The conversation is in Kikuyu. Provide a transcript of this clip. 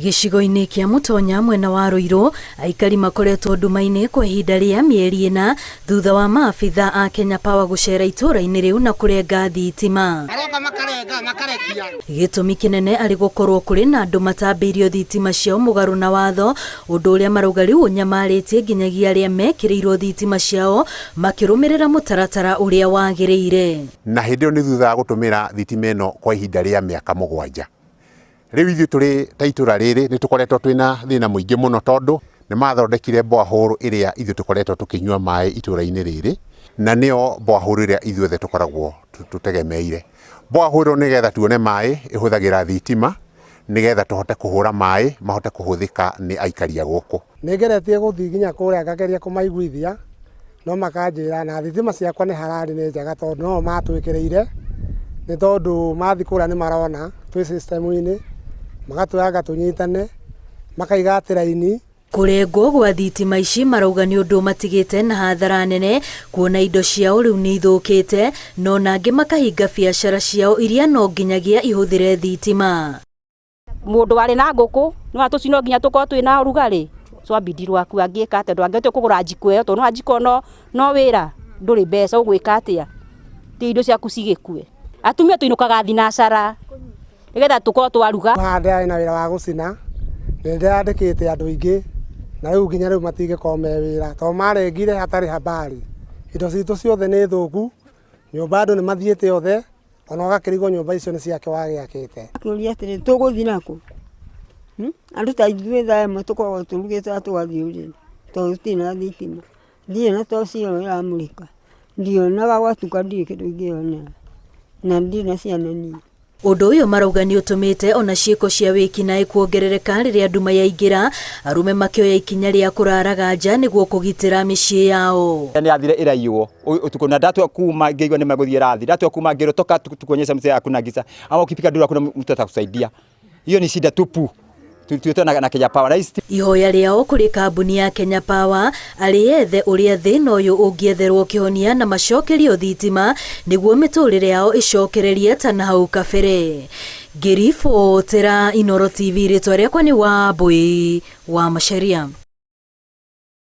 Gĩcigo-inĩ kĩa Mũtonya mwena wa Ruiru, aikari makoretwo nduma-inĩ kwa ihinda rĩa mĩeri ĩna thutha wa maabitha a Kenya Power gũcera itũũra-inĩ rĩu na kũrenga thitima. Maroka makarenga makarekia. Gĩtũmi kĩnene arĩ gũkorwo kũrĩ na andũ matambĩirio thitima ciao mũgarũ na watho, ũndũ ũrĩa marauga rĩu ũnyamarĩtie nginyagia arĩa mekĩrĩirwo thitima ciao makĩrũmĩrĩra mũtaratara ũrĩa wagĩrĩire. Na hĩndĩ ĩyo nĩ thutha wa gũtũmĩra thitima ĩno kwa ihinda rĩa mĩaka mũgwanja. Rĩu ithuĩ tũrĩ ta itũra rĩrĩ nĩ tũkoretwo twĩna thĩna mũingĩ mũno tondũ nĩ mathondekire borehole ĩrĩa ithuĩ tũkoretwo tũkĩnyua maĩ itũra-inĩ rĩrĩ, na nĩyo borehole ĩrĩa ithuothe tũkoragwo tũtegemeire. Borehole ĩno nĩgetha tuone maĩ ĩhũthagĩra thitima nĩgetha tũhote kũhũra maĩ mahote kũhũthĩka nĩ aikari a gũkũ. Nĩ ngeretie gũthiĩ nginya kũrĩa ngageria kũmaiguithia no makanjĩra na thitima ciakwa nĩ hararĩ nĩ njega tondũ no o matwĩkĩrĩire, nĩ tondũ mathiĩ kũrĩa nĩ marona twĩ system -inĩ, magatwĩra anga tũnyitane, makaiga atĩ raini. Kũrengwo gwa thitima ici marauga nĩ ũndũ ũmatigĩte na hathara nene kuona indo ciao rĩu nĩ ithũkĩte na ona angĩ makahinga biacara ciao iria no nginyagia ihũthĩre thitima. Mũndũ warĩ na ngũkũ nĩ wona tũcui no nginya tũkorwo twĩna ũrugarĩ, twambindi rwaku angĩka atĩa ndwangĩhota kũgũra njiko ĩyo tondũ nĩwona njiko no wĩra ndũrĩ mbeca ũgwĩka atĩa, ti indo ciaku cigĩkue. Atumia tũinũkaga thinacara nĩgetha tũkorwo twaruga. Haha ndĩrarĩ na wĩra wa gũcina, na nĩ ndĩrandĩkĩte andũ aingĩ, na rĩu nginya rĩu matingĩkorwo me wĩra, tondũ marengire hatarĩ habari. Indo citũ ciothe nĩ thũku, nyũmba andũ nĩ mathiĩte othe. Ona ũgakĩrigwo nyũmba icio nĩ ciake wagĩakĩte. Akĩũria atĩrĩ, tũgũthiĩ nakũ? Hmm? Andũ ta ithuĩ thaa ĩmwe tũkoragwo tũrugĩte na tũgathiĩ ũrĩrĩ tondũ tũtirĩ na thitima. Ndirĩ na toci ĩyo ĩramũrĩka. Ndionaga gwatuka ndirĩ kĩndũ ingĩonera. Na ndirĩ na ciana niĩ. Ũndũ ũyũ marauga nĩ ũtũmĩte ona ciĩko cia wĩkinaĩ kuongerereka rĩrĩa nduma yaingĩra, arũme makĩoya ikinya rĩa kũraraga nja nĩguo kũgitĩra mĩciĩ yao. Nĩ yathire ĩraiywo utuku na ndatua kuma ngĩigua nĩ magũthiĩ rathi ndatua kuma ngĩrwo toka tukuonyesha mzee hakuna giza ama ukipiga nduru hakuna mtu atakusaidia hiyo ni shida tupu tutuĩtwo na, na Kenya Power na ici Ihoya rĩao kũrĩ kambuni ya Kenya Power arĩ yethe ũrĩa thĩna ũyũ ũngĩetherwo kĩhonia na macokerio thitima nĩguo mĩtũrĩre yao ĩcokererie ta na hau kabere. Ngĩribotera Inooro TV rĩtwa rĩakwa nĩ Wambũi wa Macharia.